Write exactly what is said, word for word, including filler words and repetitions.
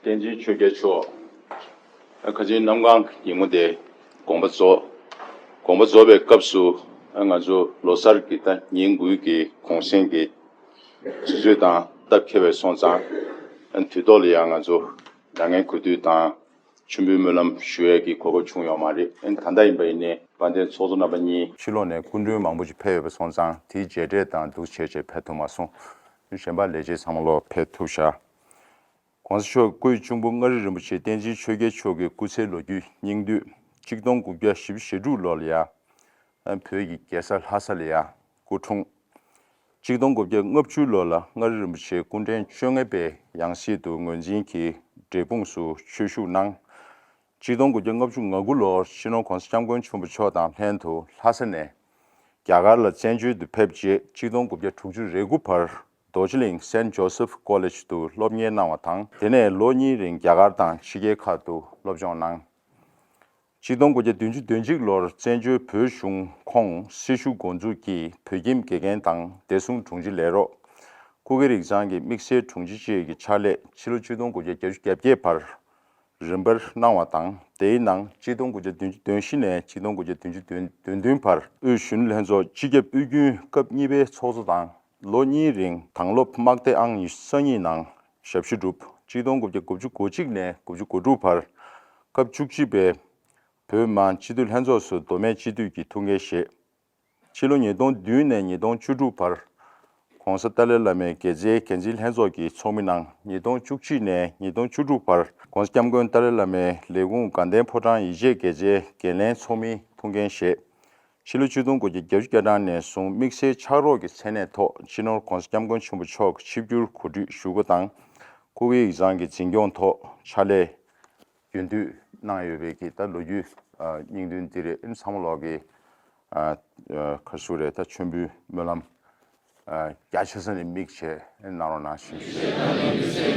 བསྟན་འཛིན་ཆོས་རྒྱལ་མཆོག་ཁ་ཆེའི་གནམ་གང་གི་ཉིན་མོ་དེ་དགོངས་པ་རྫོགས། དགོངས་པ་རྫོགས་པའི་སྐབས་སུ་ང་ཚོ་ལོ་གསར་གྱི་ད་ཉིན་དགུའི་གི་གུང་གསེང་གི་དུས་ཚོད་དང་སྟབས་འཁེལ་བའི་སོང་ཙང་དུས་ཐོག་ལ་ཡང་ང་ཚོ་མྱ་ངན་གུས་འདུད་དང་མཆོད་འབུལ་སྨོན་ལམ་ཞུ་ཡས་ཀྱི་གོ་སྐབས་བྱུང་ཡོད་མ་རེད། ད་ལྟ་ཡིན་པ་ཡིན་ནའི་དཔལ་ལྡན་ཚོགས་གཙོ་རྣམ་པ་གཉིས་ཕྱི་ལོགས་ནས་སྐུ་མགྲོན་མང་པོ་ཞིག་ཕེབས་ཡོད་པ་སོང་ཙང་དེའི་མཇལ་འཕྲད་དང་འདུ་བྱེད་བྱས་ཕེབས་ཐུབ་མ་སོང་། གཞན་པ་ལས་བྱེད་ཚང་མ་ལོག་ཕེབས་ཐུབ་ཤག་གོང་ས་མཆོག་སྐུའི་གཅུང་པོ་མངའ་རིས་རིན་པོ་ཆེ་བསྟན་འཛིན་ཆོས་རྒྱལ་མཆོག་གི་སྐུ་ཚེའི་ལོ་རྒྱུས་སྙིང་བསྡུས། གཅིག་སྟོང་དགུ་བརྒྱ་བཞི་བཅུ་ཞེ་དྲུག་ལོ་ལ་ཡ། བོད་ཀྱི་རྒྱལ་ས་ལྷ་ས་ལ་ཡ་སྐུ་འཁྲུངས། གཅིག་སྟོང་དགུ་བརྒྱ་ལྔ་བཅུ་ལོ་ལ་མངའ་རིས་རིན་པོ་ཆེ་སྐུ་ཕྲེང་བཅོ་ལྔ་པའི་ཡང་སྲིད་དུ་ངོས་འཛིན་གྱིས་འབྲས་སྤུངས་སུ་ཆོས་ཞུགས་གནང་། གཅིག་སྟོང་དགུ་བརྒྱ་ལྔ་བཅུ་ང་དགུ་ལོར་སྤྱི་ནོར་༸གོང་ས་༸སྐྱབས་མགོན་ཆེན་པོ་མཆོག་དང་ལྷན་དུ་ལྷ་ས་ནས་རྒྱ་གར་ལ་བཙན་བྱོལ་དུ་ཕེབས་རྗེས་གཅིག་སྟོང་དགུ་བརྒྱ་དྲུག་ཅུ་རེ་དགུ་བར་རྡོ་རྗེ་གླིང་སེན་ཇོ་སེབ་ཀོ་ལེཇ་དུ་སློབ་གཉེར་གནང་བ་དང་། དེ་ནས་ལོ་གཉིས་རིང་རྒྱ་གར་དང་ཕྱི་རྒྱལ་ཁག་ཏུ་སློབ་སྦྱོང་གནང་། གཅིག་སྟོང་དགུ་བརྒྱ་བདུན་ཅུ་དོན་གཅིག་ལོར་བཙན་བྱོལ་བོད་གཞུང་ཁོངས་སྲི་ཞུ་འགོ་འཛུགས་ཀྱིས་བོད་ཁྱིམ་དགེ་རྒན་དང་བདེ་སྲུང་དྲུང་ཆེ་ལས་རོགས། སྐུ་སྒེར་ཡིག་ཚང་གི་དམིགས་བསལ་དྲུང་ཆེ་བཅས་ཀྱི་ཕྱག་ལས་ཕྱི་ལོ་ཆིག་སྟོང་དགུ་བརྒྱ་བརྒྱད་ཅུ་གྱ་བརྒྱད་བར་རིམ་པར་གནང་བ་དང་། དེའི་ནང་ཆིག་སྟོང་དགུ་བརྒྱ་བདུན་ཅུ་དོན་བཞི་ནས་ཆིག་སྟོང་དགུ་བརྒྱ་བདུན་ཅུ་དོན་བདུན་བར་དབུས་གཞོན་ནུ་ལྷན་ཚོགས་སྤྱི་ཁྱབ་དབུས་རྒྱུན་སྐབས་གཉིས་པའི་ཚོགས་གཙོ་དང་། ལོ་གཉིས་རིང་དྭང་སློབ་དམག་སྡེ་ཨང་ཉི་ཤུ་རྩ་གཉིས་ནང་ཞབས་ཞུ་བསྒྲུབས། ཆིག་སྟོང་དགུ་བརྒྱ་དགུ་བཅུ་གོ་གཅིག་ནས་དགུ་བཅུ་གོ་དྲུག་བར་སྐབས་བཅུ་གཅིག་པའི་བོད་མི་མང་སྤྱི་འཐུས་ལྷན་ཚོགས་སུ་མདོ་སྨད་སྤྱི་འཐུས་ཀྱི་ཐུགས་འགན་བཞེས། ཕྱི་ལོ་ཉིས་སྟོང་བདུན་ནས་ཉིས་སྟོང་བཅུ་དྲུག་བར་༸གོང་ས་ཏཱ་ལའི་བླ་མའི་དགེ་རྩའི་འགན་འཛིན་ལྷན་ཚོགས་ཀྱི་ཚོགས་མི་གནང་། ཉིས་སྟོང་བཅུ་གཅིག་ནས་ཉིས་སྟོང་བཅུ་དྲུག་བར་༸གོང་ས་༸སྐྱབས་མགོན་ཏཱ་ལའི་བླ་མའི་ལས་ཁུངས་དགའ་ལྡན་ཕོ་བྲང་ཡིད་ཆེས་དགེ་རྩའི་འགན་ལེན་ཚོགས་མིའི་ཐུགས་འགན་བཞེས། ཕྱི་ལོ་ཆིག་སྟོང་དགུ་བརྒྱ་བརྒྱད་ཅུ་གྱ་གྲངས་ནས་བཟུང་དམིགས་བསལ་ཕྱག་རོགས་ཀྱི་མཚན་གནས་ཐོག་སྤྱི་ནོར་༸གོང་ས་༸སྐྱབས་མགོན་ཆེན་པོ་མཆོག་གི་ཆིབས་བསྒྱུར་གོ་སྒྲིག་ཞུ་སྒོ་དང་། སྐུ་སྒེར་ཡིག་ཚང་གི་འཛིན་སྐྱོང་ཐོག་ཕྱག་ལས་རྒྱུན་མཐུད་གནང་ཡོད་པའི་གི་ད་ལོ་རྒྱུས་ཨ་སྙིང་དོན་འདི་རེད། ཨ་ནི་ཚང་མ་ལོག་གི་ཨ་ཨ་ག་རེ་ཟེར་དགོས་རེད། ད་མཆོད་འབུལ་སྨོན་ལམ་ཨ་རྒྱ་ཆེ་ས་ནས་དམིགས་བྱས་གནང་རོགས་གནང་ཞུ།